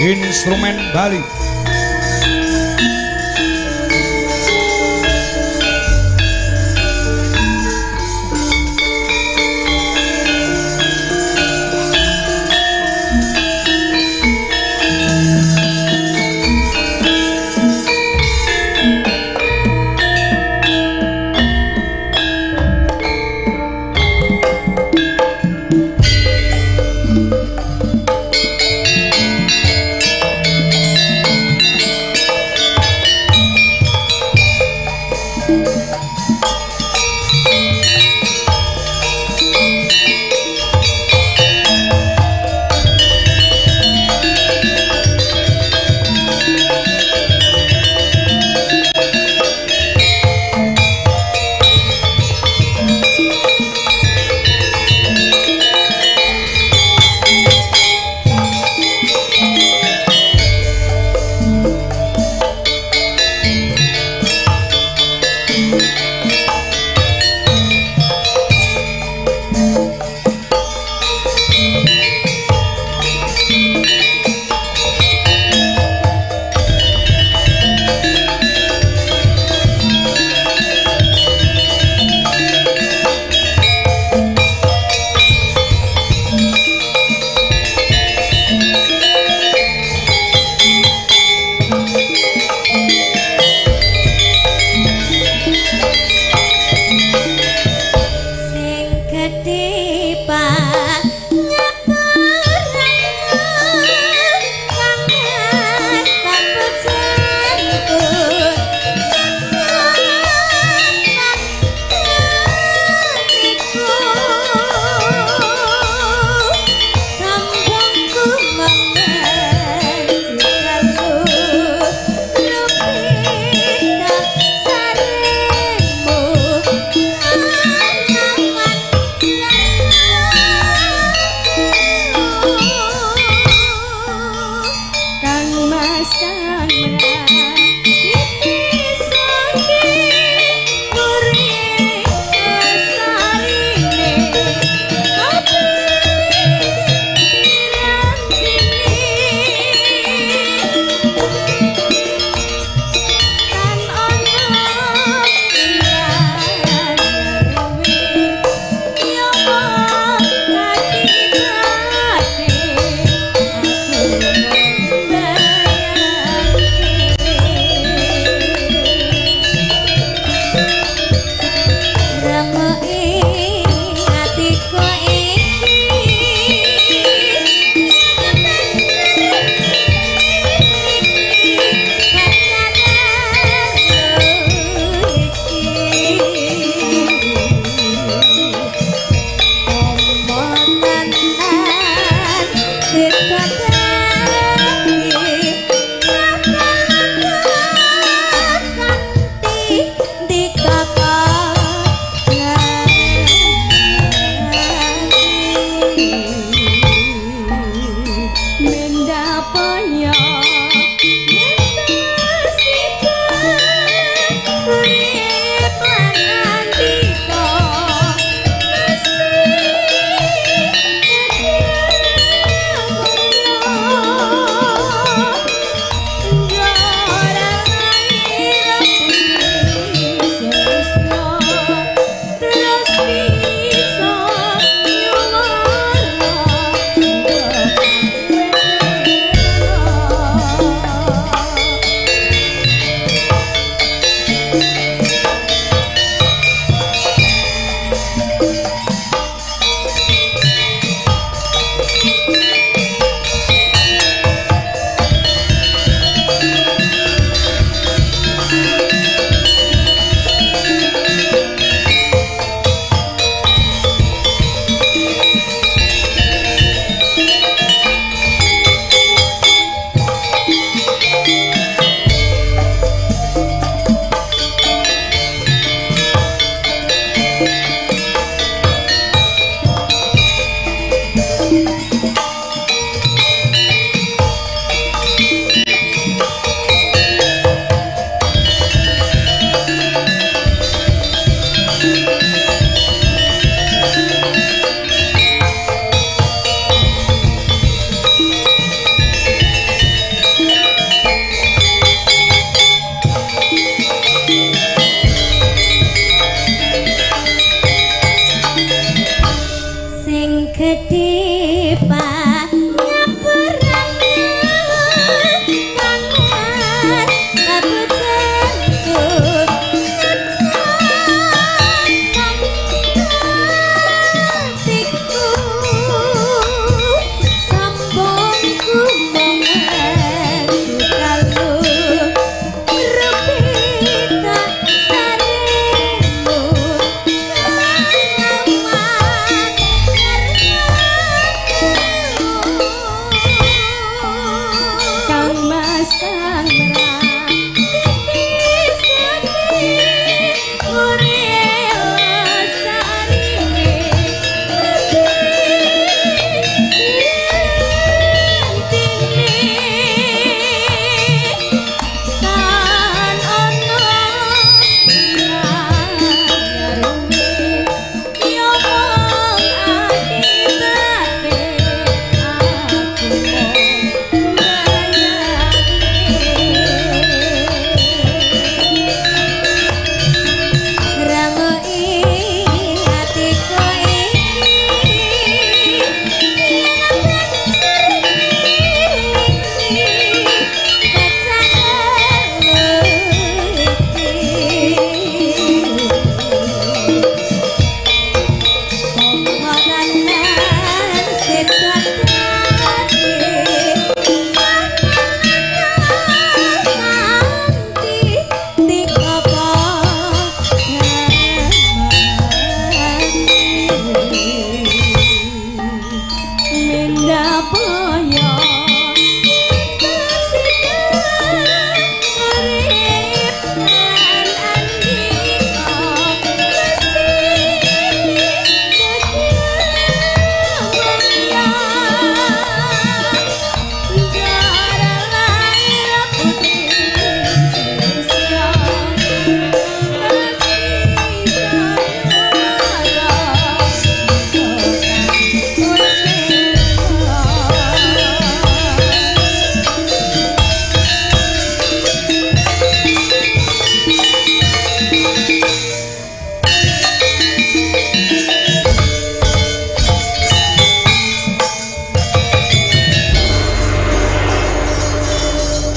Instrumen Bali.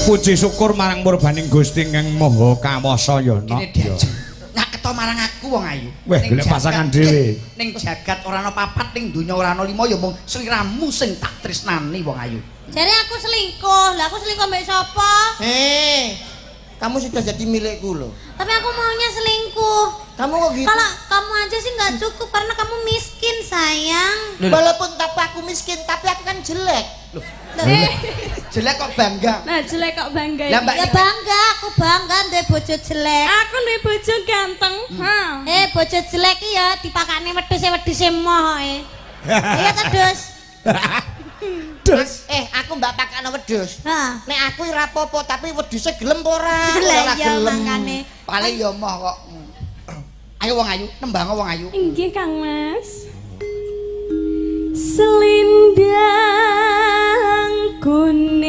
Puji syukur marang murbaning Gusti ingkang Maha Kawasa ya nok. Nyaketo marang aku wong ayu. Weh, golek pasangan dhewe. Ning jagat ora ana papat, ning donya ora ana lima ya mung sliramu sing tak tresnani wong ayu. Jare aku selingkuh. Lah aku selingkuh mbek sapa? Kamu sudah jadi milikku loh. Tapi aku maunya selingkuh. Kamu kok gitu? Kalau kamu aja sih nggak cukup karena kamu miskin sayang. Walaupun tapi aku miskin, tapi aku kan jelek. Loh. Jelek kok bangga. Nah, jelek kok bangga. Lah, Mbak, ya bangga, aku bangga duwe bojo jelek. Aku duwe bojo ganteng. Ha. Bojo jelek iki ya dipakane wedhuse-wedhuse moh e. Iya ta, Dus? Dus. Aku mbak pakane wedhus. Nek aku ora apa-apa, tapi wedhuse gelem apa ora? Lah iya makane. Paling ya moh kok. Ayo wong ayu, nembang wong ayu. Inggih, Kang Mas. Selendang kuning.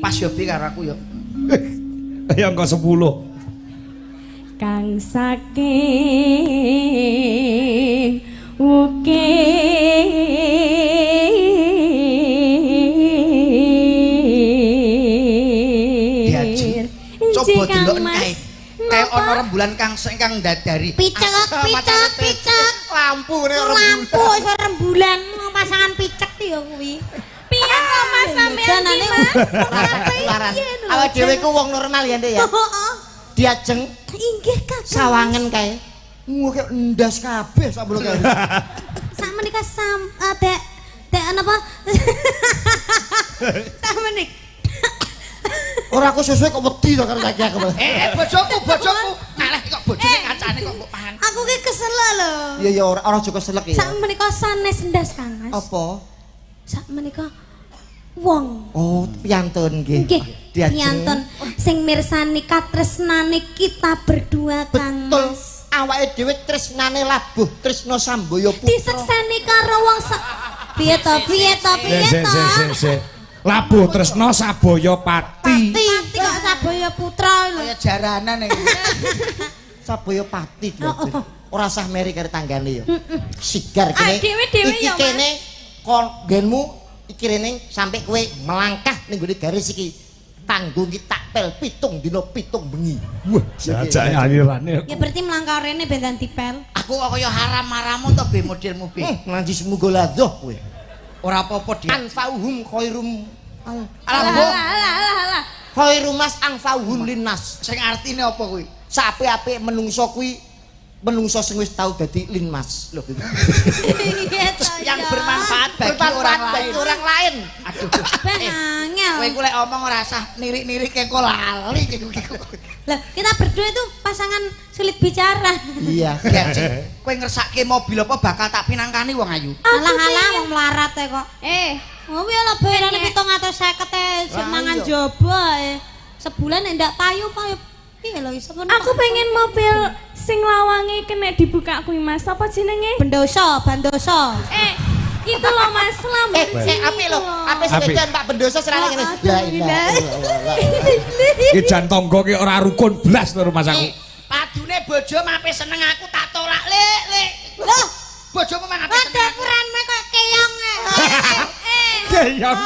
Pas yo bi karo aku yo. Ya angka 10. Kang saking wukir. Coba delok kae. Kayak ana rembulan kang sing kang ndadari. Picek, picek, picek. Lampu ne rembulan. Lampu iso rembulan pasangan picek ya kuwi. Piye kok Mas sampean iki, Mas? Awake dhewe ku wong normal ya, Ndek ya. Heeh. Diajeng inggih Kakang. Sawangen kae. Wah, kayak ndas kabeh sak mbolo kae. Sak menika sam dek dek napa? Sak menik. Ora aku sesuai kok wedi to karo saiki aku. Bojoku, bojoku. Alah kok bojone kancane kok mbok pangan. Aku ki kesel lho. Iya ya ora ora aja keselek ya. Sak menika sanes ndas Kang Mas. Apa? Sak menika wong. Oh, piantun nggih. Nggih, piantun sing mirsani katresnane kita berdua Kang Mas. Betul. Awake dhewe tresnane labuh Tresna Sambaya Putra. Disekseni karo wong piye to? Piye to? Piye to? Labuh Tresna Sabaya Pati. Pati kok Sabaya Putra lho. Kaya jaranan iki. Sabaya Pati lho. Ora usah meri karo tanggane ya. Sigar kene. Dhewe-dhewe ya, Iki kene kon nggenmu iki rene sampe kowe melangkah ning gone garis iki. Tanggung iki tak pel 7 dina 7 bengi. Wah, jajake alirane. Ya berarti melangkah rene ben dipel. Aku kok kaya haram-haramu to be modelmu be. Nglanji semuga ladhoh kowe. Ora apa-apa dia. Anfauhum khairum alah alah alah. Khairum mas anfauhum linnas. Sing artine apa kuwi? Saapik-apik menungso kuwi menungso sing wis tau dadi linmas. Lho. Yang bermanfaat bagi orang lain. Bagi orang lain. Aduh. Ben angel. Kowe iku lek omong ora usah nirik-nirik kok lali iki. Lah, kita berdua itu pasangan sulit bicara. Iya. Kowe ngersake mobil apa bakal tak pinangkani wong ayu. Alah-alah wong melarat e kok. Oh ya lah bayarane 750 e sik mangan jaba e. Sebulan nek ndak payu payu. Piye lho iso. Aku pengen mobil sing lawange kena dibuka kuwi Mas. Apa jenenge? Bendoso, bandoso. Itu loh Mas, Lamborghini. Apik lho, apik sepeda Pak Bendoso serane ngene. La ilaha illallah. Iki jan tangga ki ora rukun blas to rumah aku. Padune bojo mape seneng aku tak tolak lek lek. Loh, bojomu mang ape seneng. Waduh, kok keong. Keong.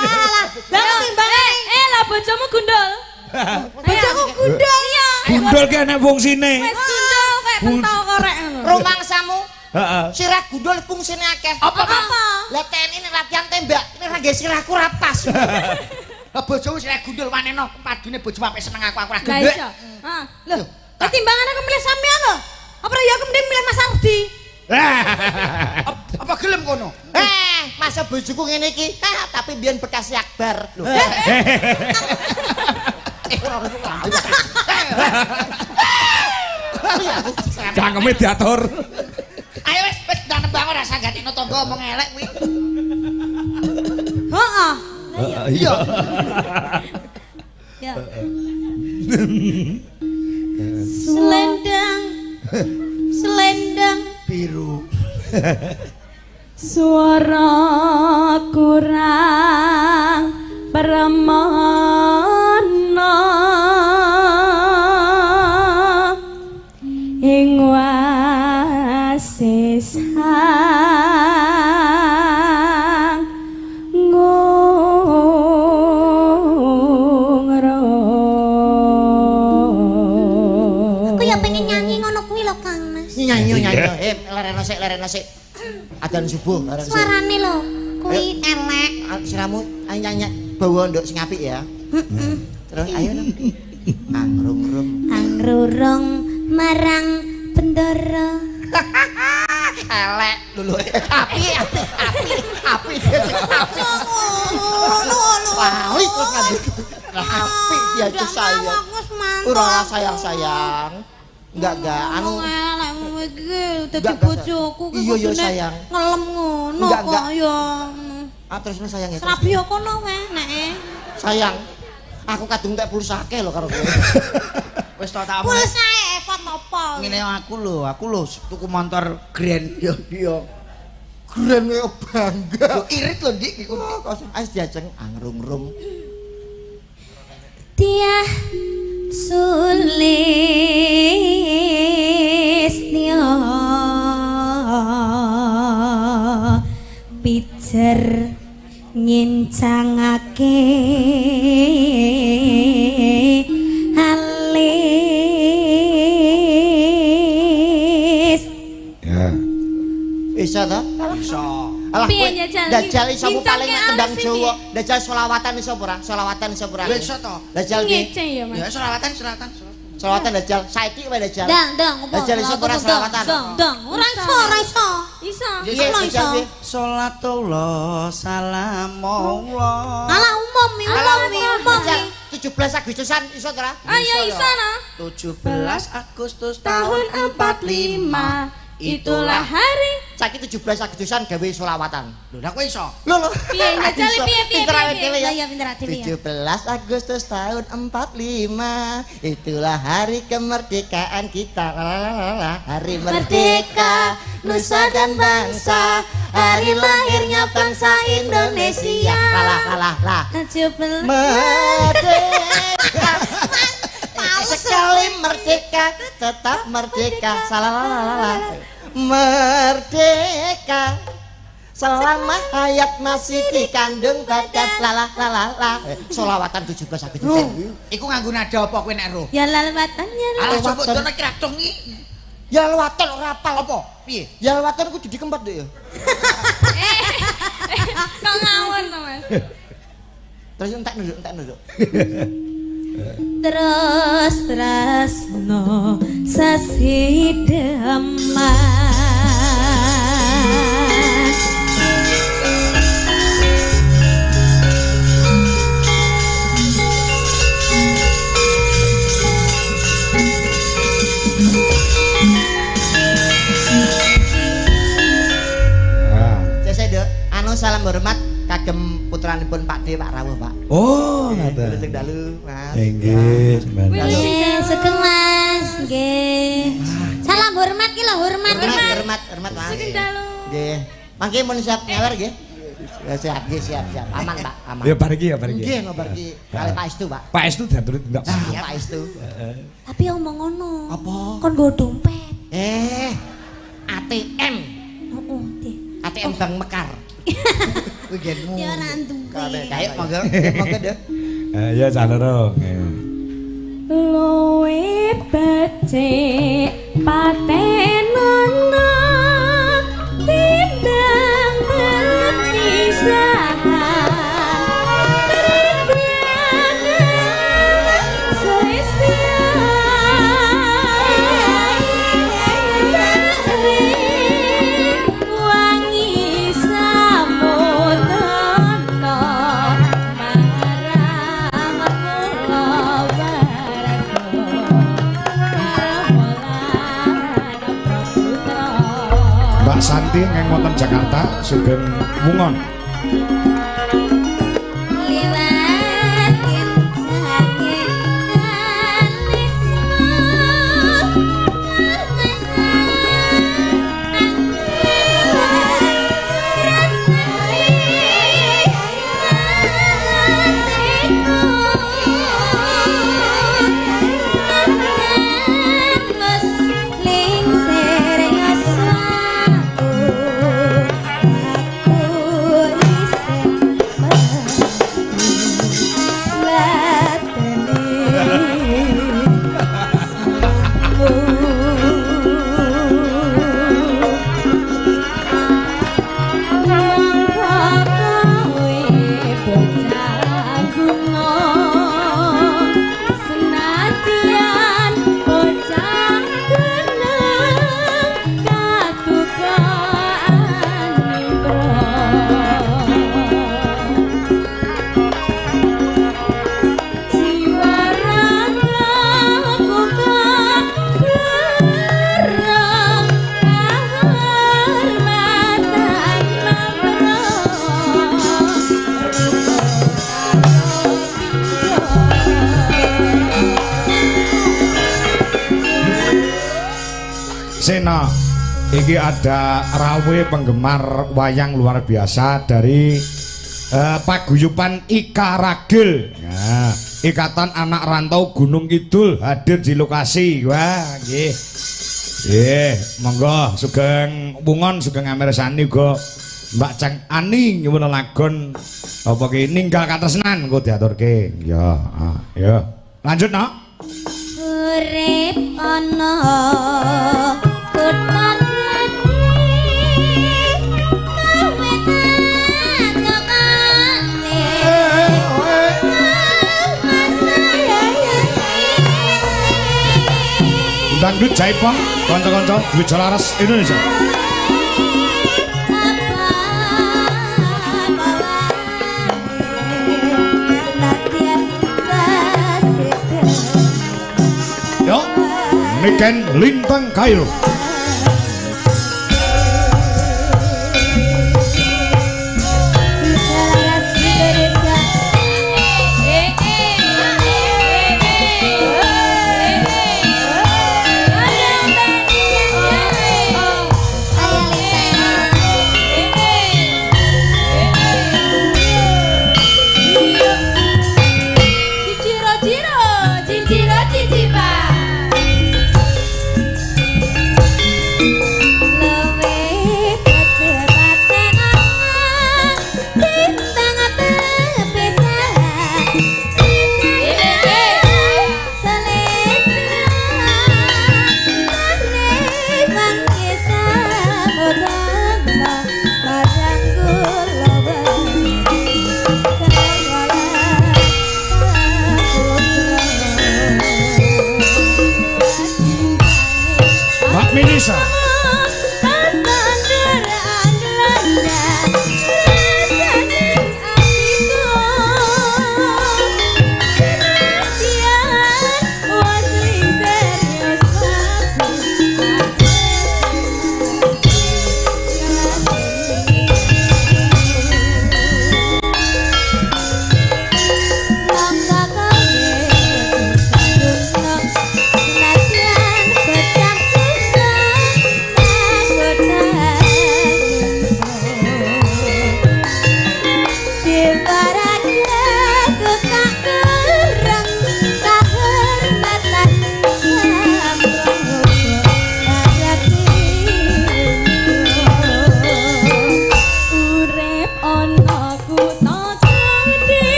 Lah timbangane lah bojomu gundul. Bojoku gundul ya. Gundul ki enek fungsine. Wis gundul kayak pentol korek ngono. Rumangsamu. Heeh. Sirah gundul fungsine akeh. Apa, Mas? Lah TNI nek latihan tembak, nek ra nggae sirahku ra pas. Lah bojomu sirah gundul waneno, padune bojomu apik seneng aku aku ra gendhek. Heeh. Lho, timbangane aku milih sampean lho. Apa ya aku mending milih Mas Ardi? Apa gelem kono? Masa bojoku ngene iki, tapi mbiyen bekas Akbar. Lho. Cangkeme diatur. Ayo wis wis nang nembang ora usah gatekno tangga omong elek kuwi. Heeh. Iya. Ya. Selendang. Selendang biru. Suara kurang permana ing wasis lerena sik. Adzan subuh leren sik. Suarane lho kuwi elek. Siramu ayo nyanyi bawa nduk sing apik ya. Heeh. Terus ayo nang. Angrung-rung. Angrurung marang bendara. Elek lho. Api api api api. Ngono. Lali terus ngandung. Api dia itu sayang. Ora sayang-sayang. Enggak anu elek iki dadi bojoku ki kudune ngelem ngono kok ya. Ah terusno sayang ya. Serabi yo kono wae neke. Sayang. Aku kadung tek pulsa akeh lho karo kowe. Wis to tak omong. Pulsae effort apa? Ngene aku lho tuku motor Grand yo yo. Grand yo bangga. Lho irit lho Dik iku. Ayo diajeng angrung-rung. Tiah Sulistyo pijer ngincangake alis. Ya. Iso ta? Iso. Alah kowe dajal iso paling nek tembang Jawa, dajal selawatan iso ora? Selawatan iso ora? Iso to. Dajal piye? Ya selawatan selawatan. Selawatan dajal saiki wae dajal. Ndang, ndang opo? Dajal iso ora selawatan? Ndang, ndang. Ora iso, ora iso. Iso. Iya, iso. Salatullah salamullah. Alah umum, umum, umum. 17 Agustusan iso ta ora? Ayo iso no. 17 Agustus tahun 45. Itulah hari. Saiki 17 Agustusan gawe selawatan. Lho, lha kowe iso? Lho lho. Piye njajal piye piye piye. Ya ya pinter dhewe ya. 17 Agustus tahun 45, itulah hari kemerdekaan kita. Lalalala, hari merdeka nusa dan bangsa, hari lahirnya bangsa Indonesia. Lalah lalah lah. 17 merdeka. Sekali merdeka, tetap merdeka. Salalalala. Merdeka. Selama hayat masih dikandung badan. Lalalala. Solawatan 17 Agustus. Iku nganggo nada apa kowe nek roh? Ya lalawatan ya. Alah coba dono ki ra dong iki. Ya lawatan ora apal apa? Piye? Ya lawatan ku Didi Kempot nduk ya. Kok ngawur to, Mas? Terus entek nduk, entek nduk. Terus tresno sasideman. Sesuk nduk, anu salam hormat kagem putranipun Pak D Pak Rawuh Pak. Oh, ngaten. Wilujeng dalu, Mas. Nggih, nggih, sugeng Mas. Nggih. Salam hormat ki lho, hormat. Hormat, hormat Mas. Sugeng dalu. Nggih. Mangke mun siap nyawer nggih. Ya siap, nggih, siap, siap. Aman, Pak, aman. Ya bar iki ya bar iki. Nggih, no bar iki. Kali Pak Estu, Pak. Pak Estu diaturi tindak. Siap Pak Estu. Tapi omong ngono. Apa? Kon nggo dompet. ATM. Heeh, ATM Bank Mekar. Kuwi genmu. Ya ora duwe. Kayak monggo, monggo nduk. Ya cah loro. Luwe becik patenono timbang perpisahan. Mbak Santi ingkang wonten Jakarta sugeng wungon. Liwat kencake alismu aku Sena, iki ada rawe penggemar wayang luar biasa dari Paguyuban Ika Ragil. Ya, Ikatan Anak Rantau Gunung Kidul hadir di lokasi. Wah, nggih. Nggih, monggo sugeng wungon sugeng amirsani uga Mbak Ceng Ani nyuwun lagon apa ki ninggal katresnan engko diaturke. Ya, ya. Lanjut, Nok. Urip ana kutha gedhe kowe takokane Dangdut Jaipong kanca-kanca Dwi Jalaras Indonesia. Yo, Niken Lintang Kairo.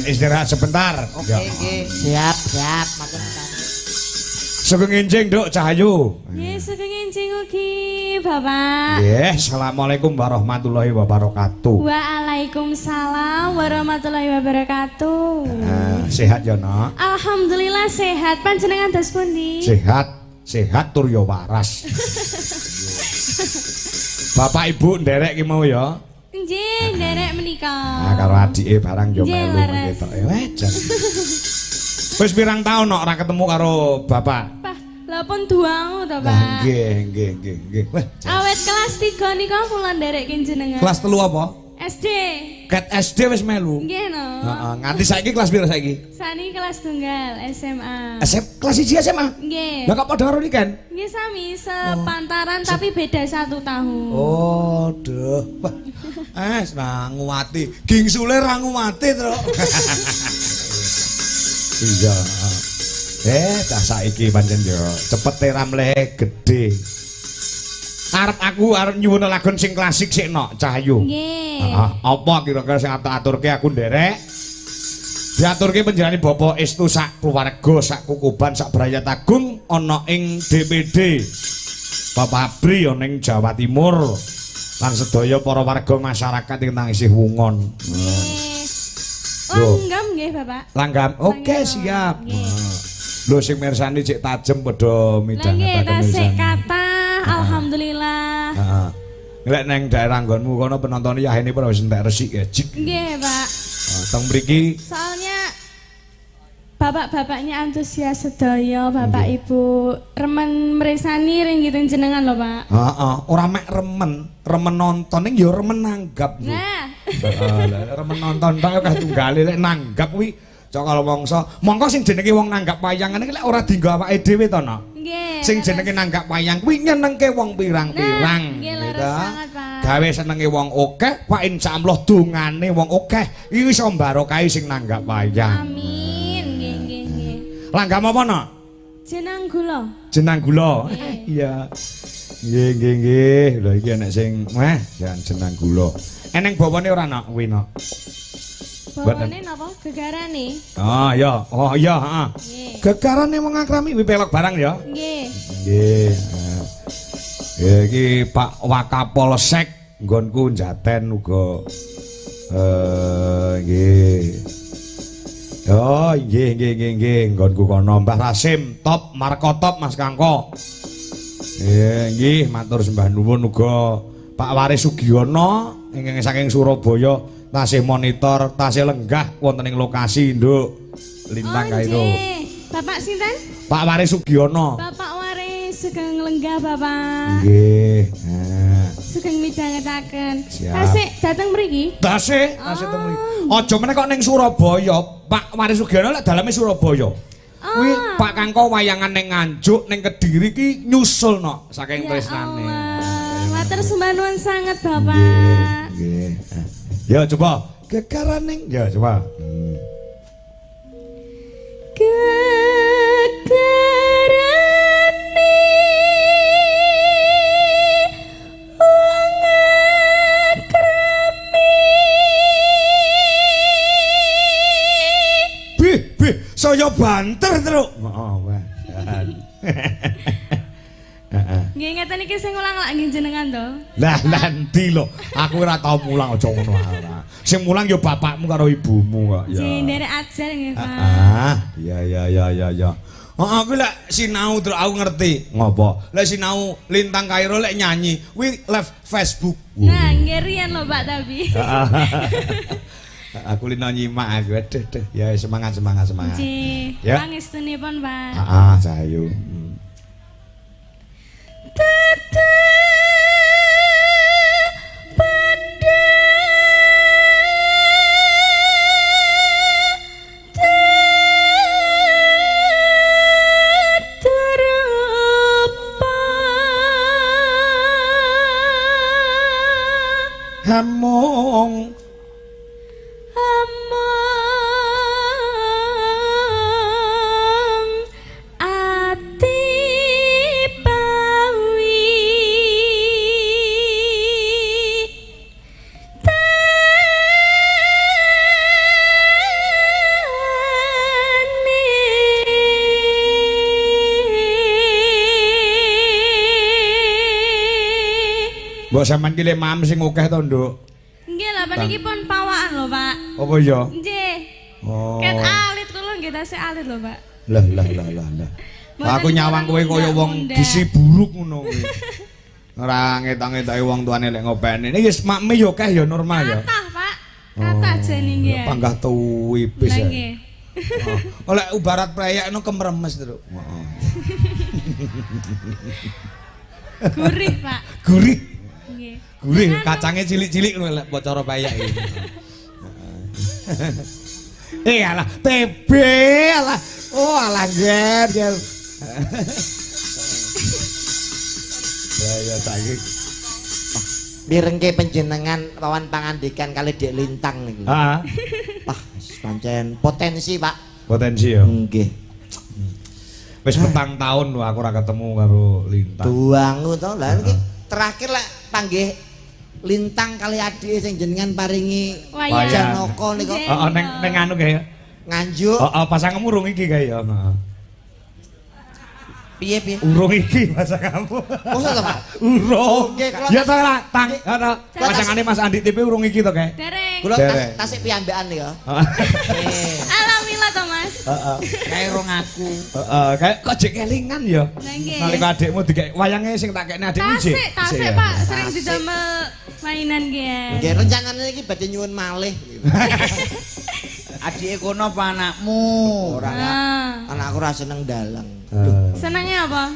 Istirahat sebentar. Oke, nggih. Siap, siap. Matur nuwun. Sugeng enjing, Nduk Cahayu. Nggih, sugeng enjing ugi, Bapak. Nggih, assalamualaikum warahmatullahi wabarakatuh. Waalaikumsalam warahmatullahi wabarakatuh. Sehat ya, Nak? Alhamdulillah sehat. Panjenengan dos pundi? Sehat, sehat tur ya waras. Bapak Ibu nderek ki mau ya. Nggih, nderek menika. Nah, karo adike barang yo melu ketoke. Weh, jan. Wis pirang taun kok ora ketemu karo bapak? Pak, lha pun duang to, Pak. Nggih, nggih, nggih, nggih. Weh, awet kelas 3 nika kula nderek jenengan. Kelas 3 apa? SD. Ket SD wis melu. Nggih no. Heeh, nganti saiki kelas piro saiki? Saniki kelas tunggal SMA. Kelas 1 SMA? Nggih. Lah kok padha karo niken? Nggih sami, sepantaran tapi beda 1 tahun. Oh, duh. Wah. Ra nguwati. Gingsule ra nguwati, Truk. Iya. Dah saiki pancen yo cepete ramlehe gedhe. Arep aku arep nyuwun lagon sing klasik sik nok Cahyu. Nggih. Heeh, apa kira-kira sing aturke aku nderek? Diaturke panjenengane Bapak Estu sak keluarga, sak kukuban, sak brayat agung ana ing DPD. Bapak Abri ana ing Jawa Timur. Lan sedaya para warga masyarakat ingkang isih wungon. Nggih. Langgam nggih, Bapak. Langgam. Oke, siap. Lho sing mirsani cek tajem padha midhangetaken. Nggih, tasih kathah, alhamdulillah. Heeh. Lek neng daerah nggonmu kono penontone yahene ora wis entek resik ya, jik. Nggih, Pak. Teng mriki soalnya bapak-bapaknya antusias sedaya, bapak ibu remen mresani ringgiten jenengan lho, Pak. Heeh, ora mek remen, remen nonton ning ya remen nanggap. Nah. Heeh, remen nonton tok akeh tunggale lek nanggap kuwi cok mongso. Mongko sing jenenge wong nanggap wayang ngene iki lek ora dienggo awake dhewe to, no. Nggih. Sing jenenge nanggap wayang kuwi nyenengke wong pirang-pirang. Nggih, leres sangat, Pak. Gawe senenge wong akeh, Pak insyaallah dongane wong akeh iki iso mbarokahi sing nanggap wayang. Amin. Nggih, nggih, nggih. Langgam apa, no? Jenang gula. Jenang gula. Iya. Nggih, nggih, nggih. Lho iki enek sing wah, jan jenang gula. Eneng bawane ora, nok kuwi, nok? Bawane napa? Gegarane. Oh iya, oh iya, heeh. Gegarane wong akrami kuwi pelok barang ya. Nggih. Nggih. Ya iki Pak Wakapolsek nggonku Jaten uga nggih. Oh nggih nggih nggih nggih nggonku kono Mbah Rasim top Marko top Mas Kangko. Nggih matur sembah nuwun uga Pak Waris Sugiono ingkang saking Surabaya tasih monitor, tasih lenggah wonten ing lokasi Nduk Lintang Kairo. Bapak sinten? Pak Waris Sugiono. Bapak Waris sugeng lenggah Bapak. Nggih. Sugeng midhangetaken. Tasih dateng mriki? Tasih, tasih teng mriki. Aja meneh kok ning Surabaya. Pak Waris Sugiono lek daleme Surabaya. Kuwi Pak Kangko wayangan ning Nganjuk ning Kediri ki nyusul nok saking tresnane. Matur sembah nuwun sanget Bapak. Nggih. Ya coba gegaraning ya coba. Gegarane wong akrami. Bih bih saya banter truk. Heeh, wah. Nggih ngeten iki sing ngulang lak nggih jenengan to. Lah nanti lho, aku ora tau mulang aja ngono ora. Sing mulang ya bapakmu karo ibumu kok ya. Nggih nderek ajar nggih, Pak. Heeh, iya iya iya iya iya. Heeh, kuwi lek sinau terus aku ngerti. Ngopo? Lek sinau Lintang Kairo lek nyanyi kuwi live Facebook. Nah, nggih riyen lho Pak tapi. Aku lino nyimak aku. Aduh, aduh. Ya semangat semangat semangat. Nggih. Pangestunipun, Pak. Heeh, sayu. Hamung hamung ati pawi tani. Mbok sampean ki le mam sing akeh to, Nduk? Nggih lha niki pun pawakan lho, Pak. Apa ya? Nggih. Oh. Ket alit kula nggih tasih alit lho, Pak. Lah lah lah lah lah. Aku nyawang kowe kaya wong gizi buruk ngono kuwi. Ora ngetok-ngetoki wong tuane lek ngopeni. Iki wis makme ya akeh ya normal ya. Kathah, Pak. Kathah jane nggih. Panggah tuwipis ya. Nggih. Oh, lek ubarat preyekno kemremes, Truk. Heeh. Gurih, Pak. Gurih. Nggih. Gurih, kacangnya cilik-cilik ngono lek cara payek iki. Eh alah TB alah. Oh alah ger ger. Ya ya saiki mirengke panjenengan wawan pangandikan kali Dek Lintang niku. Heeh. Wah, pancen potensi, Pak. Potensi ya. Nggih. Wis petang tahun lho aku ora ketemu karo Lintang. Duangu to. Lah iki terakhir lek panggih Lintang kali adike sing jenengan paringi Janaka niku. Heeh, ning ning anu kae ya. Nganjuk. Heeh, pasangmu rung iki kae ya. Heeh. Piye piye? Urung iki pasanganmu. Mosok to, Pak? Urung. Nggih, kula Ya to lah, tang. Ngono. Pasangane Mas Andi TV urung iki to, Kek. Dereng. Kula tasik piyambakan ya. Alhamdulillah to, Mas. Heeh. Kae rong aku. Heeh, kae kok jek kelingan ya. Nalika adikmu dikek wayange sing tak kekne adikmu jek. Tasik, tasik, Pak, sering didamel mainan nggih. Nggih, rencanane iki badhe nyuwun malih. Adike kono apa anakmu? Ora. Anakku ora seneng dalang. Senenge apa?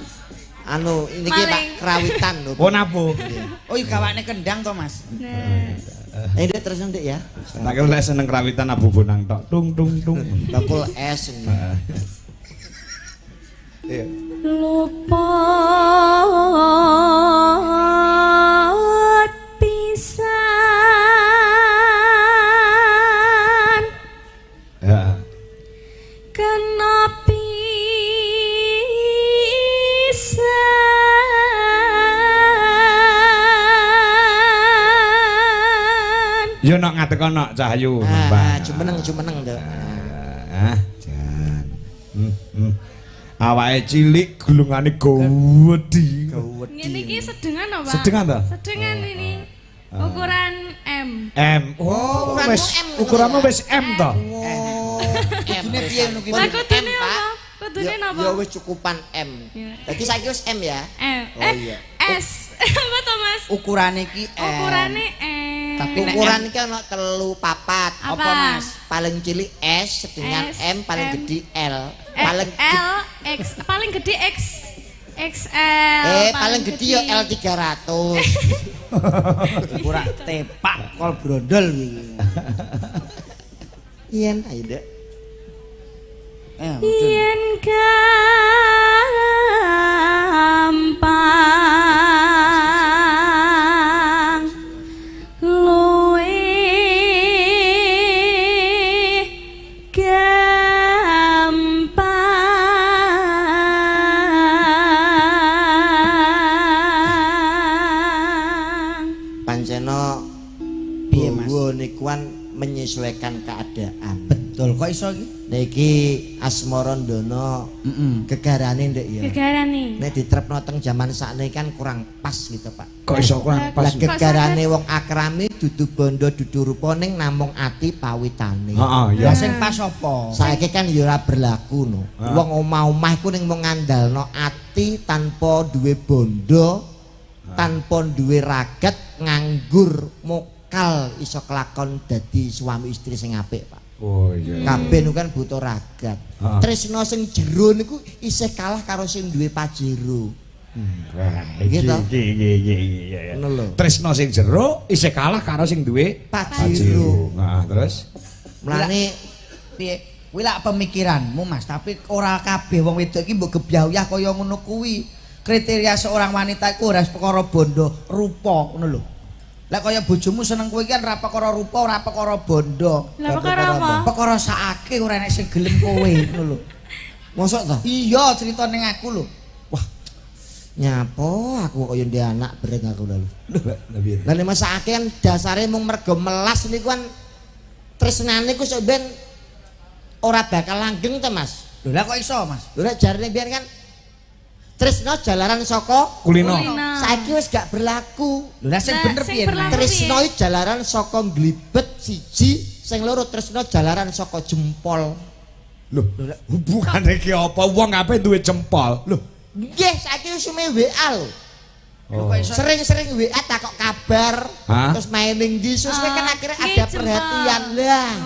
Anu, niki Pak krawitan lho. Oh, nabuh. Oh, iya gawane kendang to, Mas. Nah. Ndek terus ndek ya. Tak kira lek seneng krawitan nabuh bonang tok. Tung tung tung. Bakul es. Iya. Luput pisan. Ya. Kena pisan. Yo nok ngadeg nok Cahyu. Ah, jumeneng jumeneng to. Ah, jan. Awake cilik gulungane gawedi. Ngene iki sedengan apa? Sedengan to? Sedengan ini. Ukuran M. M. Oh, wis ukuranmu wis M to. Kudune piye ngono ki? Lah kudune apa? Kudune napa? Ya wis cukupan M. Dadi saiki wis M ya? M. Oh iya. S. Apa to, Mas? Ukurane iki M. Ukurane M. Tapi ukuran iki ana 3, 4. Apa, Mas? Paling cilik S, sedengan M, paling gede L. Paling L X, paling gede X XL. Paling gede ya L 300. Ora tepak kol brondol iki. Yen ayo, Ndek. Yen gampang luwih gampang. Pancena piye, Mas? Niku kan menyesuaikan keadaan. Betul, kok iso iki? Niki asmara ndono gegarane ndek ya. Gegarane. Nek ditrepno teng jaman sakniki kan kurang pas gitu, Pak. Kok iso kurang pas? Lah gegarane wong akrami dudu bondo dudu rupa ning namung ati pawitane. Heeh, iya. Lah sing pas apa? Saiki kan ya ora berlaku no. Wong omah-omah iku ning mung ngandalno ati tanpa duwe bondo, tanpa duwe ragat, nganggur, mokal iso kelakon dadi suami istri sing apik, Pak. Oh iya. Kabeh niku kan butuh ragat. Tresna sing jero niku isih kalah karo sing duwe Pajero. Wah, iki iki iki. Ngono lho. Tresna sing jero isih kalah karo sing duwe Pajero. Nah, terus mlane piye? Kuwi lak pemikiranmu, Mas, tapi ora kabeh wong wedok iki mbok gebyah kaya ngono kuwi. Kriteria seorang wanita iku ora perkara bondo, rupa ngono lho. Lah kaya bojomu seneng kowe iki kan ora perkara rupa, ora perkara bondo. Lah perkara apa? Perkara sakake ora enek sing gelem kowe ngono lho. Mosok to? Iya, crita ning aku lho. Wah. Nyapo aku kaya ndek anak breng aku lho. Lha piye? Lah nek mesake kan dasare mung mergo melas niku kan tresnane ku sok ben ora bakal langgeng to, Mas. Lho lah kok iso, Mas? Lho nek jarene biyen kan tresno jalaran saka kulino. Saiki wis gak berlaku. Lho lah sing bener piye? Tresno iki jalaran saka nglibet siji, sing loro tresno jalaran saka jempol. Lho, hubungane iki apa? Wong ape duwe jempol? Lho, nggih saiki wis sume WA lho. Sering-sering WA takok kabar, terus main ning ndi, suwe kan akhirnya ada perhatian lah.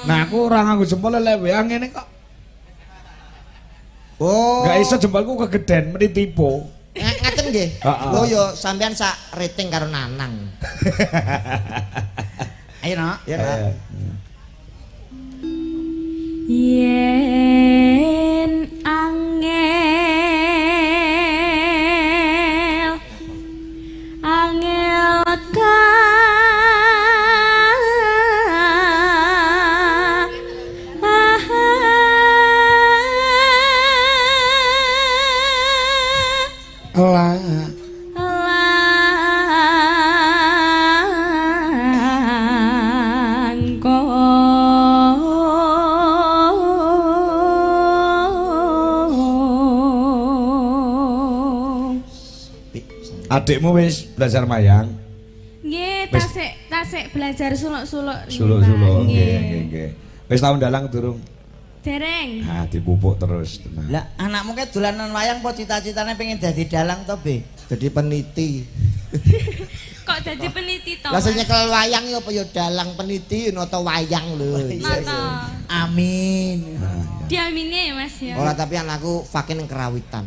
Nah, aku ora nganggo jempol lek WA ngene kok. Oh. Gak iso jempolku kegeden meni tipe. Ngaten nggih. Oh yo sampean sak rating karo Nanang. Ayo, Nak. Ya, Nak. Yen angel angel ka langkung. Adikmu wis belajar mayang? Nggih, tasik belajar suluk-suluk. Suluk-suluk, nggih, nggih. Wis tau ndalang durung? Dereng. Nah, dipupuk terus tenang. Lah, anakmu ke dolanan wayang apa cita-citane pengen dadi dalang to, Be? Dadi peniti. Kok dadi peniti to? Lah sing nyekel wayang ya apa ya dalang peniti nata wayang lho. Nata. Amin. Diamine ya, Mas ya. Ora, tapi anakku fucking kerawitan.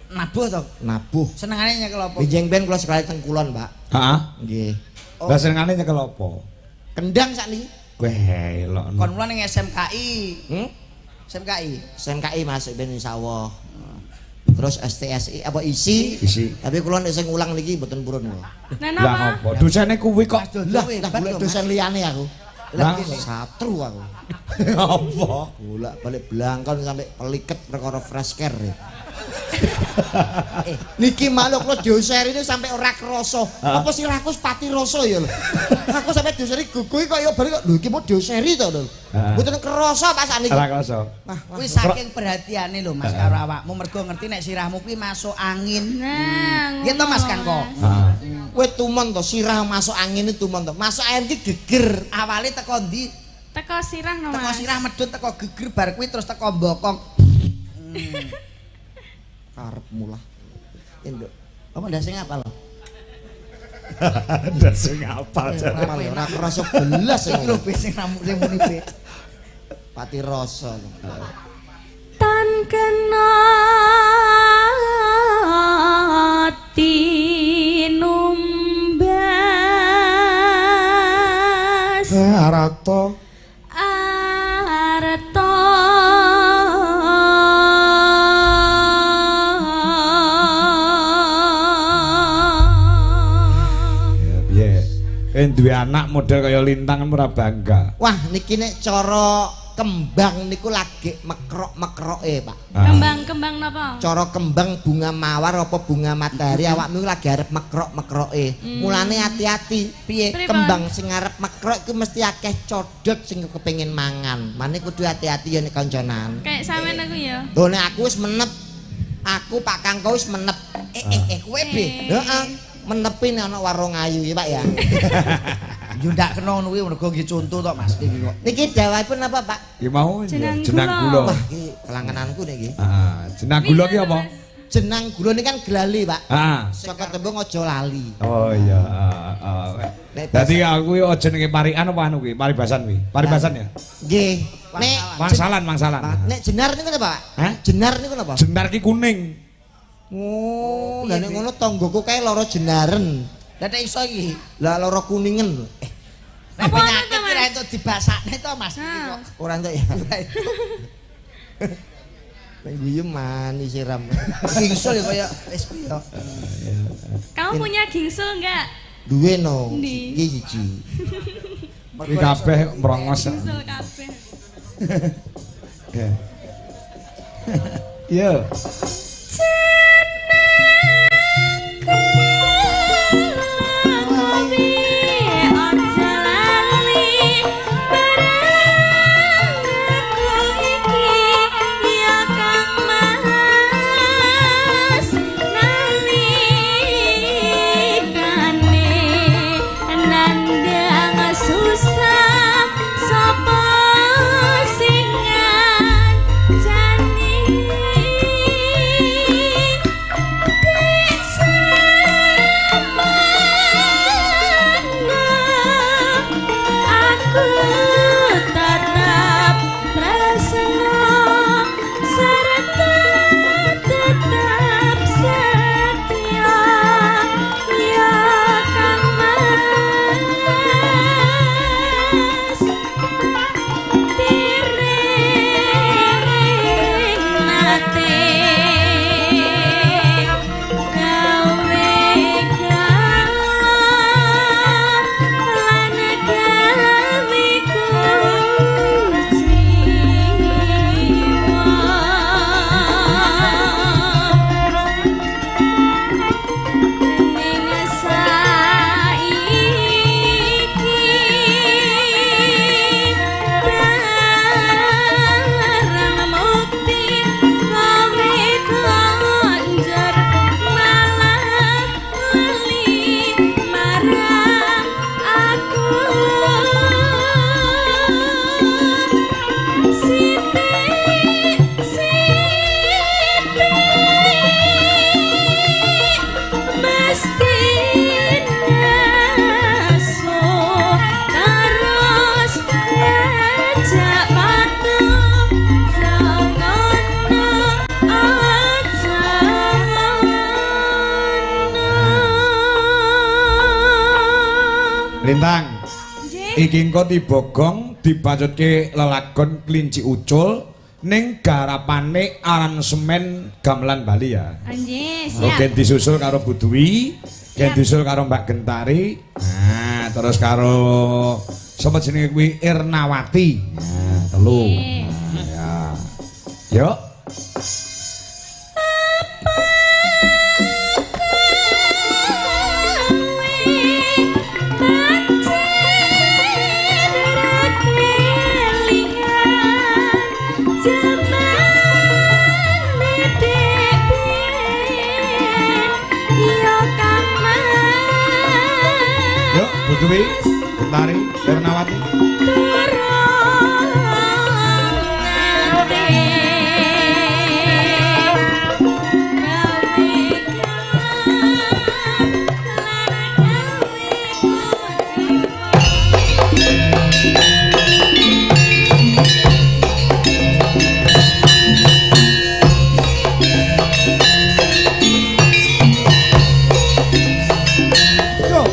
Nabuh to? Nabuh. Senengane nyekel apa? Benjeng ben kula sekali teng kulon, Pak. Heeh. Nggih. Lah senengane nyekel apa? Kendang sakniki. Weh, elokno. Kon mula ning SMKI. Hmm? SMKI. SMKI Mas ben insyaallah. Terus STSI apa isi? Isi. Tapi kula nek sing ngulang niki mboten purun kula. Lah napa? Dosene kuwi kok. Lah golek dosen liyane aku. Lah satru aku. Apa? Bolak-balik blangkon sampai peliket perkara fresh care. Niki malu kula diuseri ini sampai ora krasa. Apa sirahku pati rasa ya lho. Aku sampai diuseri guguhi kok ya bali kok lho iki mau diuseri to lho. Mboten krasa Pak sakniki. Ora krasa. Kuwi saking perhatiane lho Mas karo awakmu mergo ngerti nek sirahmu kuwi masuk angin. Nah, nggih to Mas Kangko. Kowe tumon to sirah masuk angin itu tumon to. Masuk angin iki geger. Awale teko ndi? Teko sirah no Mas. Teko sirah medhun teko geger bar kuwi terus teko bokong. Karep mulah. Induk. Apa ndase ngapal? Ndase ngapal. Ora krasa belas iki lho sing sing muni be. Pati rasa. Tan kena tinumbas. Arto. Arto. Duwe anak model kaya lintang kan ora bangga. Wah niki nek cara kembang niku lagi mekrok-mekroke, Pak. Kembang-kembang napa? Cara kembang bunga mawar apa bunga matahari awakmu lagi arep mekrok-mekroke. Mulane hati-hati. Piye? Kembang sing arep mekrok iku mesti akeh codot sing kepengin mangan. Mane kudu hati-hati ya nek kancanan. Kayak sampean aku ya. Lho nek aku wis menep. Aku Pak Kangko wis menep. Kowe be. Heeh. Menepi nek ana warung ayu ya Pak ya. Yo ndak kena ngono kuwi mergo nggih conto tok Mas iki kok. Niki dawuhipun apa Pak? Ya mau jenang gula. Wah iki kelangenanku niki. Heeh, jenang gula ki apa? Jenang gula niki kan gelali Pak. Heeh. Saka tembung aja lali. Oh iya, heeh. Dadi aku aja jenenge parikan apa anu kuwi? Paribasan kuwi. Paribasan ya? Nggih. Nek wangsalan, wangsalan. Nek jenar niku napa Pak? Hah? Jenar niku napa? Jenar ki kuning. Oh, lha nek ngono tanggoku kae lara jenaren. Lah nek iso iki, lah lara kuningen. Nek penyakit ora entuk dibasakne to Mas iki kok. Ora entuk ya. Nek guyu manis siram. Gingsul ya kaya wis piye. Kamu punya gingsul enggak? Duwe no. Iki siji. Iki kabeh mrongos. Gingsul kabeh. Iya. Susah sapa sing ngancani. Lintang. Nggih. Iki engko dibogong dibacutke lelagon Kelinci Ucul ning garapane aransemen gamelan Bali ya. Nggih, siap. Oke, disusul karo Bu Dwi, gen disusul karo Mbak Gentari. Nah, terus karo sapa jenenge kuwi Irnawati. Nah, telu. Nah, ya. Yuk. Yuk, Bu Dwi, Gentari, Irnawati. Yo.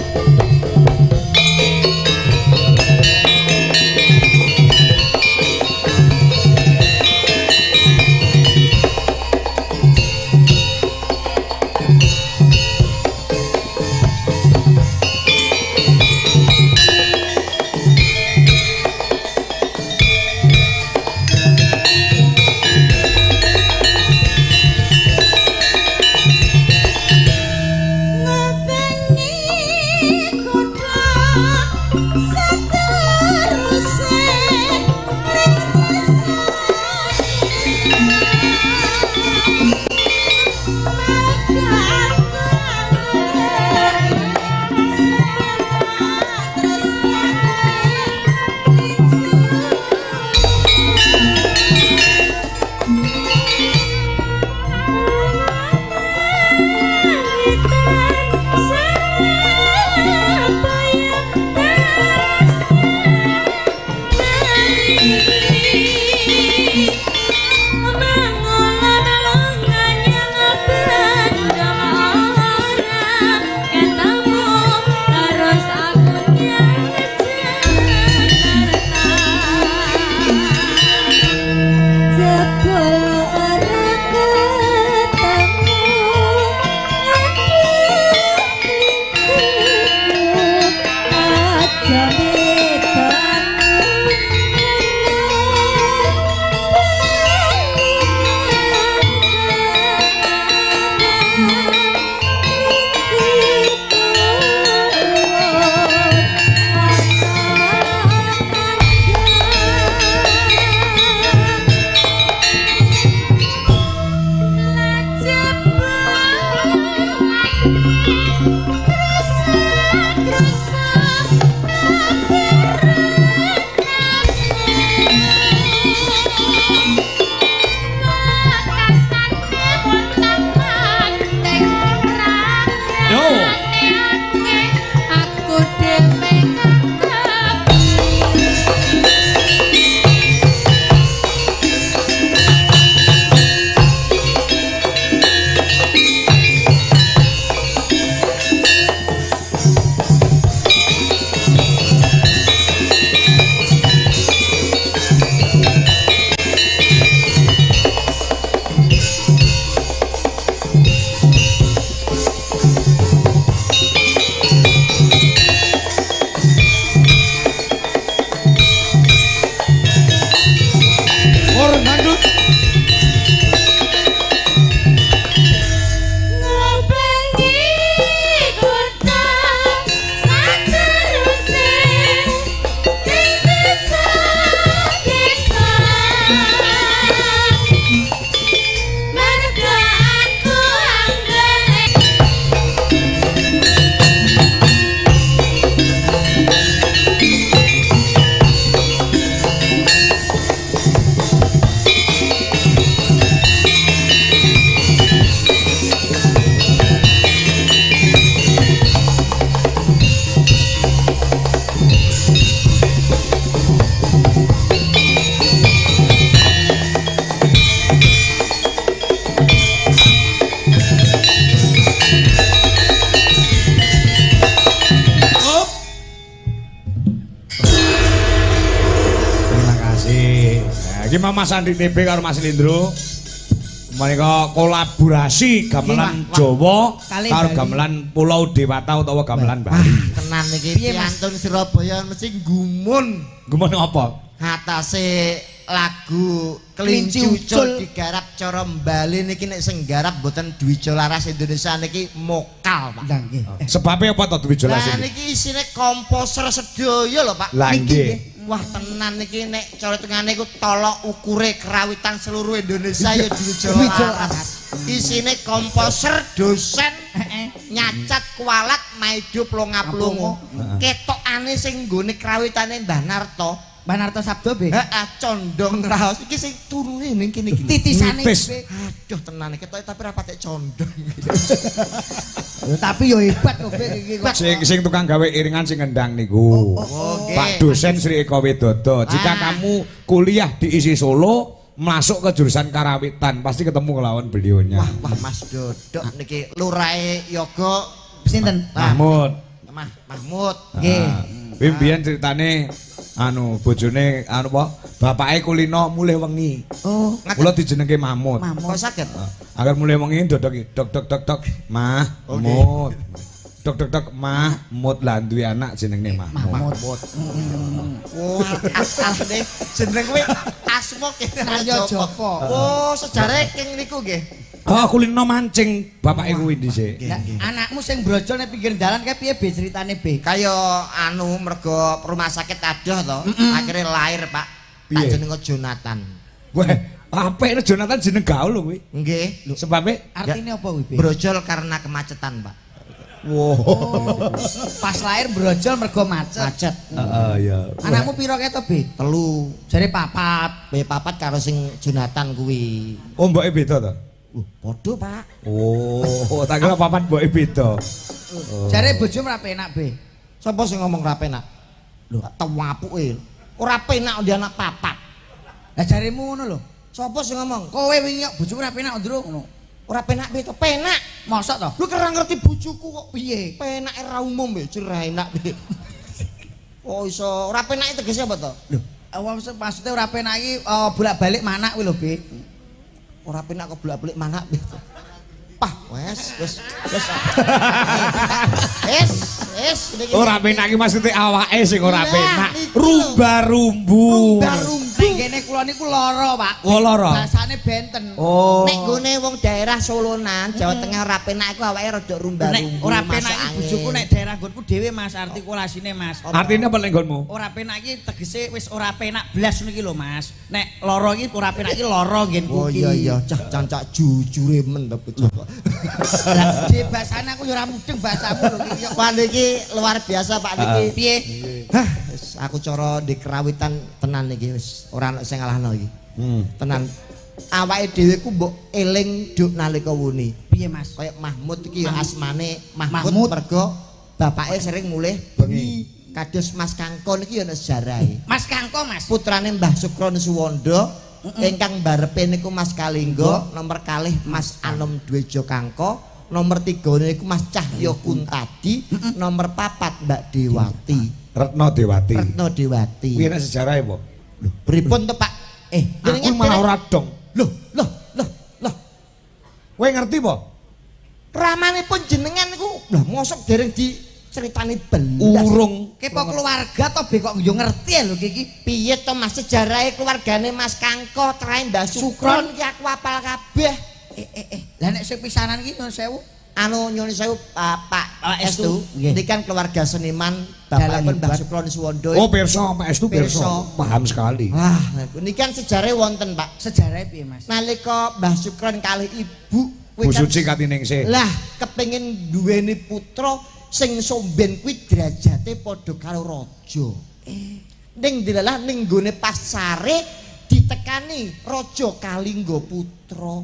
Iki Mas Andi TB karo Mas Lindro. Menika kolaborasi gamelan Jawa karo gamelan Pulau Dewata utawa gamelan Bali. Tenan iki piantun Surabaya mesti gumun. Gumun apa? Atase lagu Kelinci Ucul digarap cara Bali niki nek sing garap mboten Dwijo Laras Indonesia niki mokal, Pak. Lah nggih. Sebabe apa to Dwijo Laras iki? Lah niki isine komposer sedaya lho, Pak. Lah nggih. Wah tenan niki nek cara tengane iku tolok ukure kerawitan seluruh Indonesia ya Dwijo Laras. Isine komposer, dosen, nyacat kualat, maido plonga-plongo. Ketokane sing nggone kerawitane Mbah Narto. Mbah Narto Sabdo be. Heeh, condong raos iki sing turune ning kene iki. Titisane. Aduh tenan ketoke tapi ra patek condong. Tapi yo hebat kok be iki kok. Sing tukang gawe iringan sing ngendang niku. Pak dosen Sri Eko Widodo. Jika kamu kuliah di ISI Solo, masuk ke jurusan karawitan, pasti ketemu kelawan beliaunya. Wah, wah Mas Dodok niki lurahe yoga sinten? Mahmud. Mahmud. Nggih. Biyen ceritane anu bojone anu apa bapake kulino mulih wengi. Oh, kula dijenengke Mahmud. Kok saged? Agar mulih wengi dodok dok dok dok dok Mahmud. Dok dok dok Mahmud lah duwe anak jenenge Mahmud. Mahmud. Oh, asale jeneng kuwi asma kene Joko. Oh, sejarahe king niku nggih. Oh, kulino mancing bapake kuwi dhisik. Anakmu sing brojol nek pinggir dalan kae piye be ceritane be? Kaya anu mergo rumah sakit adoh to, akhire lahir, Pak. Tak jenenge Jonathan. Wah, apik Jonathan jeneng gaul lho kuwi. Nggih. Sebabe artine apa kuwi be? Brojol karena kemacetan, Pak. Wow. Pas lahir brojol mergo macet. Macet. Heeh, iya. Anakmu piro kae to, Be? 3. Jare papat. Be papat karo sing Jonathan kuwi. Oh, mboke beda to? Padha, Pak. Oh, tak kira papat mboke beda. Jare bojomu ora penak, Be. Sapa sing ngomong ora penak? Lho, tewapuke. Ora penak ndek anak papat. Lah jaremu ngono lho. Sapa sing ngomong? Kowe wingi kok bojomu ora penak, Ndro, ngono. Ora penak piye to? Penak. Mosok to? Lu kira ngerti bojoku kok piye? Penake ra umum ya, cerah enak piye. Kok iso ora penake tegese apa to? Lho, maksudnya ora penak iki bolak-balik manak kuwi lho, Be. Ora penak kok bolak-balik manak piye to? Pah, wes wis wis. Wis, wis niki. Ora penak iki maksude awake sing ora penak. Rumba-rumbu. Rumba-rumbu. Nek kene kula niku lara, Pak. Oh, lara. Bahasane benten. Oh. Nek nggone wong daerah Solonan, Jawa Tengah ora penak iku awake rada rumba-rumbu. Ora penak iki bojoku nek daerah nggonku dhewe, Mas, artikulasine, Mas. Artine apa nek nggonmu? Ora penak iki tegese wis ora penak blas niki lho, Mas. Nek lara iki ora penak iki lara nggenku Oh iki. iya iya, cah cancak jujure men to bocah kok. Lah bahasane aku ya ora mudeng bahasamu lho iki. Pak niki luar biasa Pak niki. Piye? Hah, wis aku cara di kerawitan tenan iki wis ora ana sing ngalahno iki. Tenan. Awake dhewe ku mbok eling duk nalika wuni. Piye, Mas? Kaya Mahmud iki ya asmane Mahmud mergo bapake sering mulih bengi. Kados Mas Kangko niki ya ana sejarahe. Mas Kangko, Mas. Putrane Mbah Sukron Suwondo ingkang barepe niku Mas Kalinggo, nomor kalih Mas Anom Dwejo Kangko, nomor 3 niku Mas Cahyo Kuntadi, nomor 4 Mbak Dewati. Retno Dewati. Retno Dewati. Kuwi ana sejarahe apa? Lho, pripun to, Pak? Aku malah ora dong. Loh, loh, loh, loh. Kowe ngerti apa? Ramanipun jenengan niku lho mosok dereng diceritani belas. Urung. Kepo keluarga to be kok yo ngerti lho iki. Piye to Mas sejarahe keluargane Mas Kangko trae Mbah Sukron iki aku apal kabeh. Lah nek sing pisanan iki nyuwun sewu. Anu nyuwun sewu Pak Estu, niki kan keluarga seniman bapakipun Mbah Sukron Suwondo. Oh, pirsa Pak Estu pirsa. Paham sekali. Wah, niki kan sejarahe wonten, Pak. Sejarahe piye, Mas? Nalika Mbah Sukron kalih ibu Bu Suci Katiningsih. Lah, kepengin duweni putra sing somben kuwi derajate padha karo raja. Ning dilalah ning nggone pasare ditekani Raja Kalingga Putra.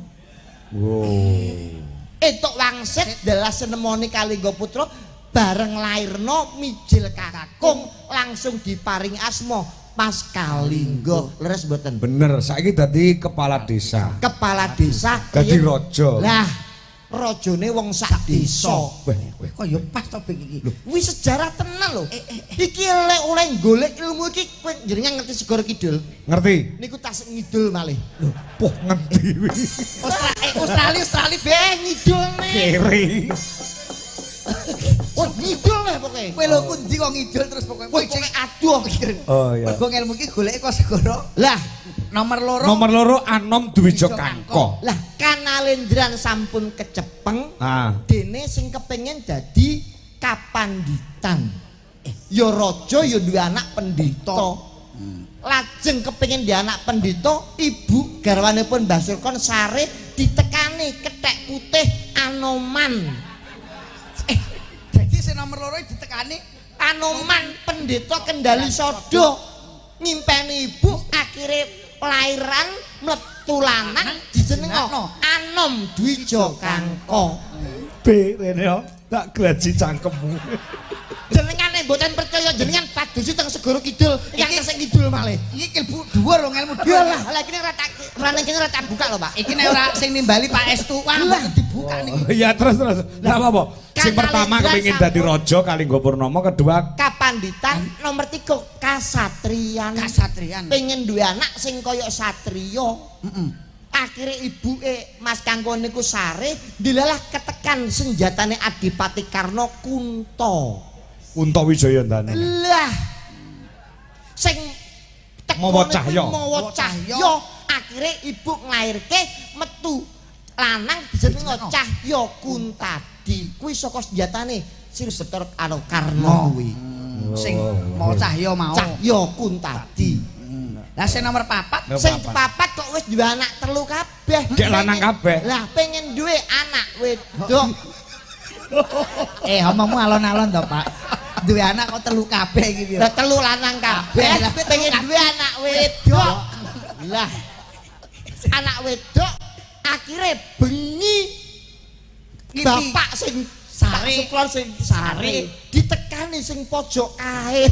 Wow. Entuk wangsit dalah senemoni Kalingga Putra bareng lairno mijil kakung langsung diparing asma Mas Kalingga. Leres mboten? Bener, saiki dadi kepala desa. Kepala desa dadi raja. Lah, rajane wong sak desa. Weh, kok ya pas to iki. Lho, kuwi sejarah tenan lho. Iki lek oleh golek ilmu iki kowe jenengan ngerti Segara Kidul? Ngerti. Niku tasik ngidul malih. Lho, poh ngendi kuwi? Australia, Australia be ngidul nih. Kere. Oh, ngidul lah pokoke. Kowe lho ku ndi kok ngidul terus pokoke. Kowe pokoke aduh. Oh iya. Mergo ilmu iki goleke kok segara. Lah, nomor loro. Nomor loro Anom Dwija Kangka. Lah, Kanalendran sampun kecepeng. Dene sing kepengin dadi kapanditan. Ya raja ya duwe anak pendhita. Lajeng kepengin duwe anak pendhita, ibu garwanipun Mbah Surkon sare ditekani kethek putih Anoman. Jadi sing nomor loro ditekani Anoman pendeta Kendali Sodo ngimpeni ibu akhire lairan mletu lanang dijenengo Anom Dwija Kangka. B rene yo tak graji cangkemmu. Jenengane mboten percaya jenengan padusi teng Segara Kidul ingkang tesih ngidul malih. Iki ilmu dhuwur wong ilmu dhuwur. Lah lah iki ora tak ora kene ora tak buka lho Pak. Iki nek ora sing nimbali Pak Estu wah dibuka niki. Iya terus terus. Lah apa? Sing pertama kepengin dadi raja Kalingga Purnama, kedua kapanditan, nomor 3 kasatriyan. Kasatriyan. Pengen duwe anak sing kaya satriya. Heeh. Akhire ibuke Mas Kangko niku sare dilalah ketekan senjatane Adipati Karna Kunta. Kunta Wijayandane. Lah. Sing mawa cahya. Mawa cahya. Akhire ibu nglairke metu lanang dijenengo Cahya Kuntadi. Kuwi saka senjatane Sir Bathara Karna kuwi. Sing mawa cahya mau. Cahya Kuntadi. Lah sing nomor 4, sing papat kok wis duwe anak telu kabeh. Gek lanang kabeh. Lah pengen duwe anak wedok. Omongmu alon-alon to, Pak. Duwe anak kok telu kabeh iki piye? Lah telu lanang kabeh, pengen duwe anak wedok. Lah anak wedok akhire bengi bapak sing sare, sing sare ditekani sing pojok kae.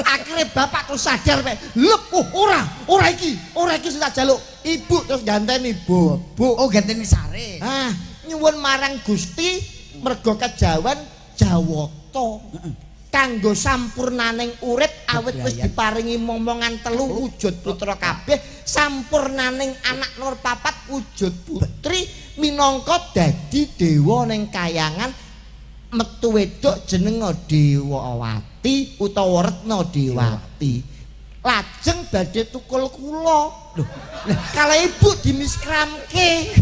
Akhirnya bapak terus sadar pe, lep, oh, ora iki sing tak jaluk. Ibu terus ganteni bu. Oh ganteni sare. Ah, nyuwun marang Gusti mergo kejawen Jawata. Kanggo sampurnaning urip awit wis diparingi momongan telu wujud putra kabeh, sampurnaning anak nomor 4 wujud putri minangka dadi dewa ning kayangan metu wedok jenenge Dewawati utawa Retna Dewati. Lajeng badhe tukul kula. Lho, kala ibu dimiskramke.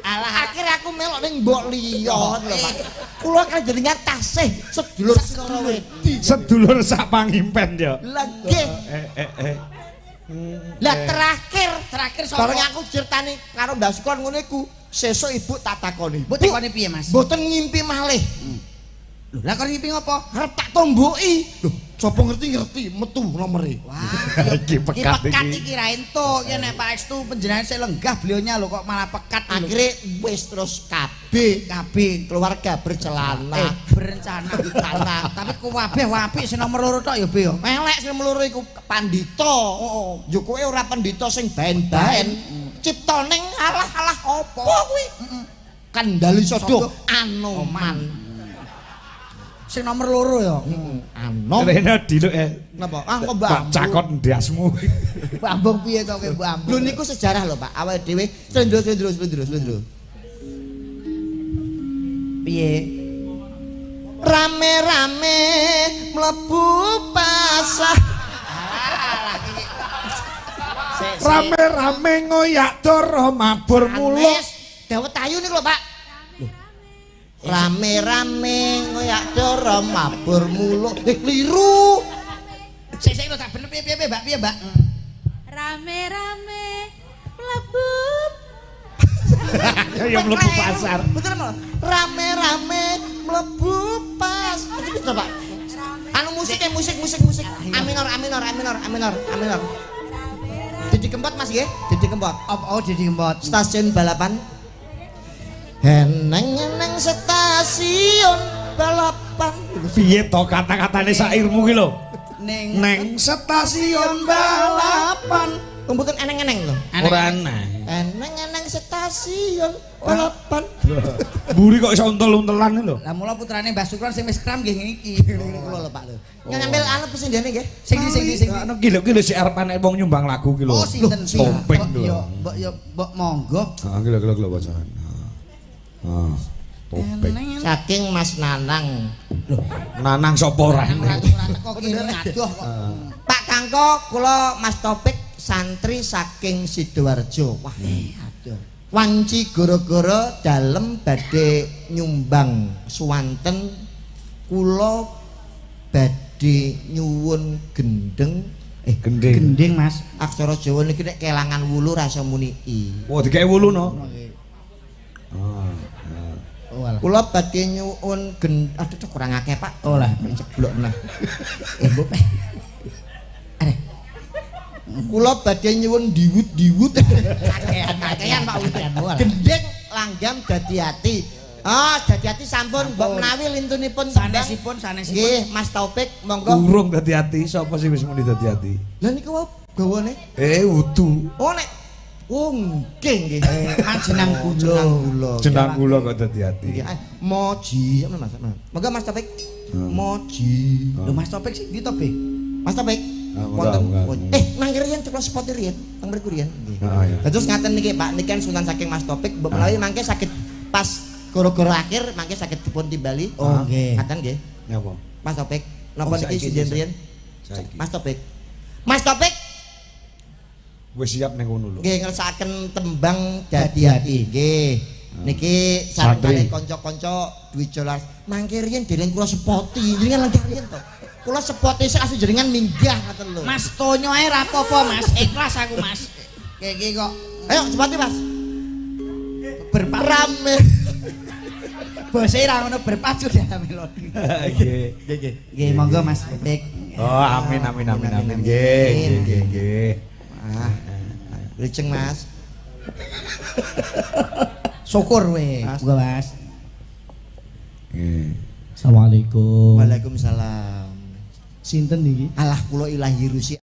Alah, akhire aku melok ning mbok liya lho, Pak. Kula kan jenengan tasih sedulur Sekarawedi. Sedulur sak pangimpen ya. Lah nggih. Lah terakhir sapa? Bareng aku critani karo Mbah Sukron ngono iku. Sesuk ibu tak takoni. Mbok takoni piye, Mas? Mboten ngimpi malih. Lho, lah kok ngimpi ngopo? Arep tak tomboki. Lho, sapa ngerti-ngerti metu nomere. Wah, iki pekat iki ra entuk. Ya nek Pak Estu panjenengan sik lenggah beliaunya lho kok malah pekat. Akhire wis terus KB keluarga bercelana, berencana. Tapi kabeh apik sing nomor loro tok ya, Be ya. Melek sing nomor loro iku pandhita. Heeh. Ya kowe ora pandhita sing baen-baen. Ciptane alah-alah apa kuwi? Kendali Sodo Anoman. Sing nomor loro ya. Anom. Rene diluk Napa? Ah kok Mbak cakot ndasmu. Mbak Ambung piye to kowe Mbak Ambung? Lho niku sejarah lho Pak. Awake dhewe slendro. Piye? Rame-rame mlebu pasar. Alah iki. Rame-rame ngoyak dara mabur muluk. Dawet ayu niku lho Pak. Rame-rame ngoyak dara mabur muluk. Kliru. Sik-sik lho tak bener piye-piye Mbak, piye Mbak? Rame-rame mlebu. Ya mlebu pasar. Betul lho. Rame-rame mlebu pas. Iki betul Pak. Anu musik. A minor. Didi Kempot Mas nggih, Didi Kempot. Oh, Didi Kempot. Stasiun balapan. Eneng-eneng stasiun balapan. Piye to kata-katane sairmu ki lho? Neng stasiun balapan. Mboten eneng-eneng lho. Ora eneng. Eneng-eneng stasiun balapan. Mburi kok iso untel-untelan lho. Lah mula putrane Mbah Sukron sing wis kram nggih ngene iki. Kula lho Pak lho. Ngambil anu pesindene nggih. Sing Anu ki lho ki lho sik arep anek wong nyumbang lagu ki lho. Oh sinten sih? Topeng lho. Yo mbok yo mbok monggo. Heeh ki lho ki lho bocoran. Heeh. Topeng. Saking Mas Nanang. Lho, Nanang sapa ora? Ora teko kene adoh kok. Pak Kangko kula Mas Topik santri saking Sidoarjo. Wah, aduh. Wanci gara-gara dalem badhe nyumbang suwanten kula badhe nyuwun gendeng gending. Gending Mas. Aksara Jawa niki nek kelangan wulu rasa muni i. Wah, dikek wulu no. Oh, alah. Kula badhe nyuwun aduh kurang akeh Pak. Oh lah, ceblok nah. Mbok. Arek. Kula badhe nyuwun diwut-diwut. Kakean Pak Wut. Gending langgam dadi ati. Ah, dadi ati sampun mbok menawi lintunipun sanesipun sanesipun. Nggih, Mas Taufik monggo. Urung dadi ati, sapa sing wis muni dadi ati? Lah niku wau gawane. Wudu. Oh nek oh nggih nggih. Mang jenang gula. Jenang gula kok dadi ati. Nggih, moji Mas. Monggo Mas Taufik. Moji. Lho Mas Taufik sing ndi to, Be? Mas Taufik. Wonten nang riyen ceklo spot riyen, teng mriku riyen. Nggih. Terus ngaten niki Pak, niki kan suntan saking Mas Taufik mbok menawi mangke saged pas goro-goro akhir mangke saged dipun timbali. Oh nggih. Ngaten nggih. Napa? Mas Taufik, napa niki sinden riyen? Mas Taufik. Mas Taufik wis siap ning ngono lho. Nggih ngersakaken tembang dadi ati. Nggih. Niki sareng kalih kanca-kanca Dwijo Laras. Mangke riyen dereng kula sepoti, jenengan lenggah riyen to. Kula sepoti sik asli jenengan minggah ngoten lho. Mas Tonyo ae ra apa-apa Mas, ikhlas aku Mas. Iki kok. Ayo sepoti Mas. Berpacu. Rame. Bose ra ngono berpacu dalam melodi. Nggih. Nggih. Nggih monggo Mas Taufik. Oh amin amin amin amin. Nggih nggih nggih. Ah. Liceng Mas. Syukur we, monggo Mas. Nggih. Assalamualaikum. Waalaikumsalam. Sinten niki? Alah kula Ilahi Rusi.